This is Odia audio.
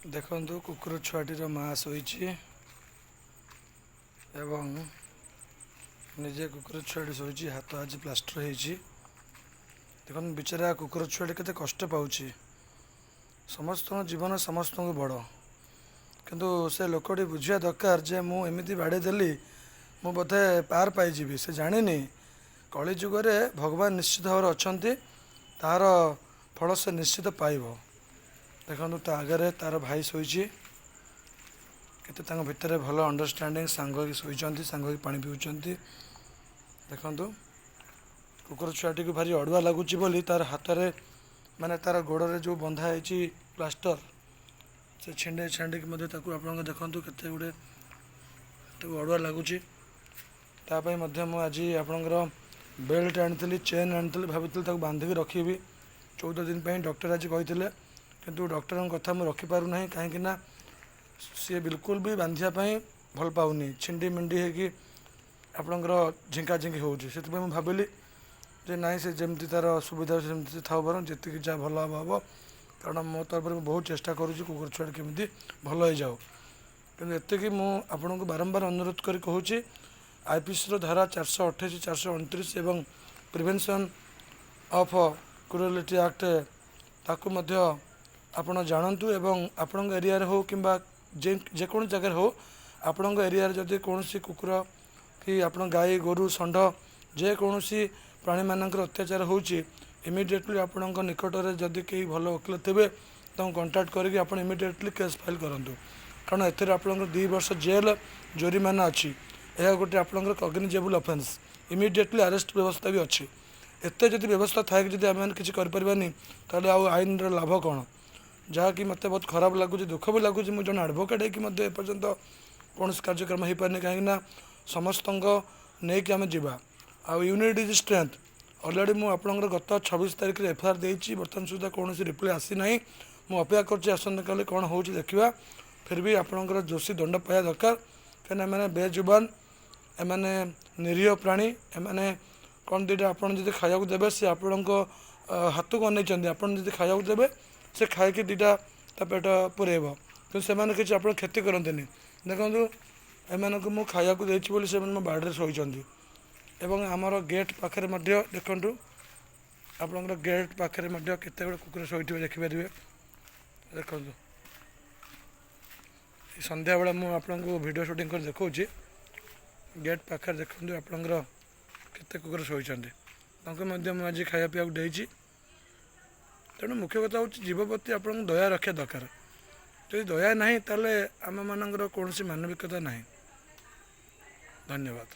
ଦେଖନ୍ତୁ, କୁକୁର ଛୁଆଟିର ମା ଶୋଇଛି ଏବଂ ନିଜେ କୁକୁର ଛୁଆଟି ଶୋଇଛି। ହାତ ଆଜି ପ୍ଲାଷ୍ଟର ହେଇଛି। ଦେଖନ୍ତୁ, ବିଚରା କୁକୁର ଛୁଆଟି କେତେ କଷ୍ଟ ପାଉଛି। ସମସ୍ତଙ୍କ ଜୀବନ ସମସ୍ତଙ୍କୁ ବଡ଼, କିନ୍ତୁ ସେ ଲୋକଟି ବୁଝିବା ଦରକାର ଯେ ମୁଁ ଏମିତି ବାଡ଼େଇ ଦେଲି, ମୁଁ ବୋଧେ ପାର ପାଇଯିବି। ସେ ଜାଣିନି କଳି ଯୁଗରେ ଭଗବାନ ନିଶ୍ଚିତ ଭାବରେ ଅଛନ୍ତି, ତାହାର ଫଳ ସେ ନିଶ୍ଚିତ ପାଇବ। ଦେଖନ୍ତୁ, ତା ଆଗରେ ତାର ଭାଇ ଶୋଇଛି। କେତେ ତାଙ୍କ ଭିତରେ ଭଲ ଅଣ୍ଡରଷ୍ଟାଣ୍ଡିଂ! ସାଙ୍ଗ ହେଇକି ଶୋଇଛନ୍ତି, ସାଙ୍ଗ ହେଇକି ପାଣି ପିଉଛନ୍ତି। ଦେଖନ୍ତୁ, କୁକୁର ଛୁଆଟିକୁ ଭାରି ଅଡ଼ୁଆ ଲାଗୁଛି ବୋଲି ତାର ହାତରେ, ମାନେ ତାର ଗୋଡ଼ରେ ଯେଉଁ ବନ୍ଧା ହେଇଛି ପ୍ଲାଷ୍ଟର, ସେ ଛିଣ୍ଡେଇ ଛାଣ୍ଡିକି ମଧ୍ୟ ତାକୁ, ଆପଣଙ୍କ ଦେଖନ୍ତୁ, କେତେ ଗୁଡ଼ିଏ ତାକୁ ଅଡ଼ୁଆ ଲାଗୁଛି। ତା ପାଇଁ ମଧ୍ୟ ମୁଁ ଆଜି ଆପଣଙ୍କର ବେଲ୍ଟ ଆଣିଥିଲି, ଚେନ୍ ଆଣିଥିଲି। ଭାବିଥିଲି ତାକୁ ବାନ୍ଧିକି ରଖିବି 14 ଦିନ ପାଇଁ, ଡକ୍ଟର ଆଜି କହିଥିଲେ। କିନ୍ତୁ ଡକ୍ଟରଙ୍କ କଥା ମୁଁ ରଖିପାରୁନାହିଁ, କାହିଁକି ନା ସିଏ ବିଲକୁଲ ବି ବାନ୍ଧିବା ପାଇଁ ଭଲ ପାଉନି। ଛିଣ୍ଡି ମିଣ୍ଡି ହେଇକି ଆପଣଙ୍କର ଝିଙ୍କା ଝିଙ୍କି ହେଉଛି। ସେଥିପାଇଁ ମୁଁ ଭାବିଲି ଯେ ନାଇଁ, ସେ ଯେମିତି ତା'ର ସୁବିଧା ସେମିତି ଥାଉ ବରଂ, ଯେତିକି ଯାହା ଭଲ ହେବ ହେବ। କାରଣ ମୋ ତରଫରୁ ମୁଁ ବହୁତ ଚେଷ୍ଟା କରୁଛି କୁକୁର ଛୁଆଟି କେମିତି ଭଲ ହେଇଯାଉ। କିନ୍ତୁ ଏତିକି ମୁଁ ଆପଣଙ୍କୁ ବାରମ୍ବାର ଅନୁରୋଧ କରି କହୁଛି, ଆଇପିସିର ଧାରା 428, 429 ଏବଂ ପ୍ରିଭେନ୍ସନ୍ ଅଫ୍ କ୍ରୁଏଲିଟି ଆକ୍ଟ, ତାକୁ ମଧ୍ୟ ଆପଣ ଜାଣନ୍ତୁ ଏବଂ ଆପଣଙ୍କ ଏରିଆରେ ହେଉ କିମ୍ବା ଯେକୌଣସି ଜାଗାରେ ହେଉ, ଆପଣଙ୍କ ଏରିଆରେ ଯଦି କୌଣସି କୁକୁର କି ଆପଣ ଗାଈ, ଗୋରୁ, ଷଣ୍ଢ, ଯେକୌଣସି ପ୍ରାଣୀମାନଙ୍କର ଅତ୍ୟାଚାର ହେଉଛି, ଇମିଡ଼ିଏଟଲି ଆପଣଙ୍କ ନିକଟରେ ଯଦି କେହି ଭଲ ଓକିଲ ଥିବେ, ତାଙ୍କୁ କଣ୍ଟାକ୍ଟ କରିକି ଆପଣ ଇମିଡ଼ିଏଟଲି କେସ୍ ଫାଇଲ୍ କରନ୍ତୁ। କାରଣ ଏଥିରେ ଆପଣଙ୍କର 2 ବର୍ଷ ଜେଲ୍, ଜୋରିମାନା ଅଛି। ଏହା ଗୋଟେ ଆପଣଙ୍କର କଗ୍ନିଜେବୁଲ୍ ଅଫେନ୍ସ। ଇମିଡ଼ିଏଟଲି ଆରେଷ୍ଟ ବ୍ୟବସ୍ଥା ବି ଅଛି। ଏତେ ଯଦି ବ୍ୟବସ୍ଥା ଥାଇକି ଯଦି ଆମେମାନେ କିଛି କରିପାରିବାନି, ତାହେଲେ ଆଉ ଆଇନର ଲାଭ କ'ଣ? ଯାହାକି ମୋତେ ବହୁତ ଖରାପ ଲାଗୁଛି, ଦୁଃଖ ବି ଲାଗୁଛି। ମୁଁ ଜଣେ ଆଡ଼ଭୋକେଟ୍ ହେଇକି ମଧ୍ୟ ଏପର୍ଯ୍ୟନ୍ତ କୌଣସି କାର୍ଯ୍ୟକ୍ରମ ହେଇପାରିନି, କାହିଁକିନା ସମସ୍ତଙ୍କ ନେଇକି ଆମେ ଯିବା ଆଉ ୟୁନିଟି is strength. Already ମୁଁ ଆପଣଙ୍କର ଗତ 26 ତାରିଖରେ ଏଫଆଇଆର୍ ଦେଇଛି। ବର୍ତ୍ତମାନ ସୁଦ୍ଧା କୌଣସି ରିପ୍ଲାଏ ଆସିନାହିଁ। ମୁଁ ଅପେକ୍ଷା କରୁଛି, ଆସନ୍ତାକାଲି କ'ଣ ହେଉଛି ଦେଖିବା। ଫିର୍ ବି ଆପଣଙ୍କର ଦୋଷୀ ଦଣ୍ଡ ପାଇବା ଦରକାର, କାହିଁକିନା ଏମାନେ ବେଜୁବାନ, ଏମାନେ ନିରୀହ ପ୍ରାଣୀ। ଏମାନେ କ'ଣ ଦୁଇଟା ଆପଣ ଯଦି ଖାଇବାକୁ ଦେବେ, ସେ ଆପଣଙ୍କ ହାତକୁ ଅନେଇଛନ୍ତି। ଆପଣ ଯଦି ଖାଇବାକୁ ଦେବେ, ସେ ଖାଇକି ଦୁଇଟା ତା ପେଟ ପୁରେଇବ, କିନ୍ତୁ ସେମାନେ କିଛି ଆପଣ କ୍ଷତି କରନ୍ତିନି। ଦେଖନ୍ତୁ, ଏମାନଙ୍କୁ ମୁଁ ଖାଇବାକୁ ଦେଇଛି ବୋଲି ସେମାନେ ମୋ ବାଡ଼ିରେ ଶୋଇଛନ୍ତି ଏବଂ ଆମର ଗେଟ୍ ପାଖରେ ମଧ୍ୟ ଦେଖନ୍ତୁ, ଆପଣଙ୍କର ଗେଟ୍ ପାଖରେ ମଧ୍ୟ କେତେ ଗୁଡ଼ିଏ କୁକୁର ଶୋଇଥିବେ, ଦେଖିପାରିବେ। ଦେଖନ୍ତୁ, ସନ୍ଧ୍ୟାବେଳେ ମୁଁ ଆପଣଙ୍କୁ ଭିଡ଼ିଓ ସୁଟିଂ କରି ଦେଖାଉଛି। ଗେଟ୍ ପାଖରେ ଦେଖନ୍ତୁ, ଆପଣଙ୍କର କେତେ କୁକୁର ଶୋଇଛନ୍ତି। ତାଙ୍କୁ ମଧ୍ୟ ମୁଁ ଆଜି ଖାଇବା ପିଇବାକୁ ଦେଇଛି। ତେଣୁ ମୁଖ୍ୟ କଥା ହେଉଛି, ଜୀବ ପ୍ରତି ଆପଣଙ୍କୁ ଦୟା ରଖିବା ଦରକାର। ଯଦି ଦୟା ନାହିଁ, ତାହେଲେ ଆମମାନଙ୍କର କୌଣସି ମାନବିକତା ନାହିଁ। ଧନ୍ୟବାଦ।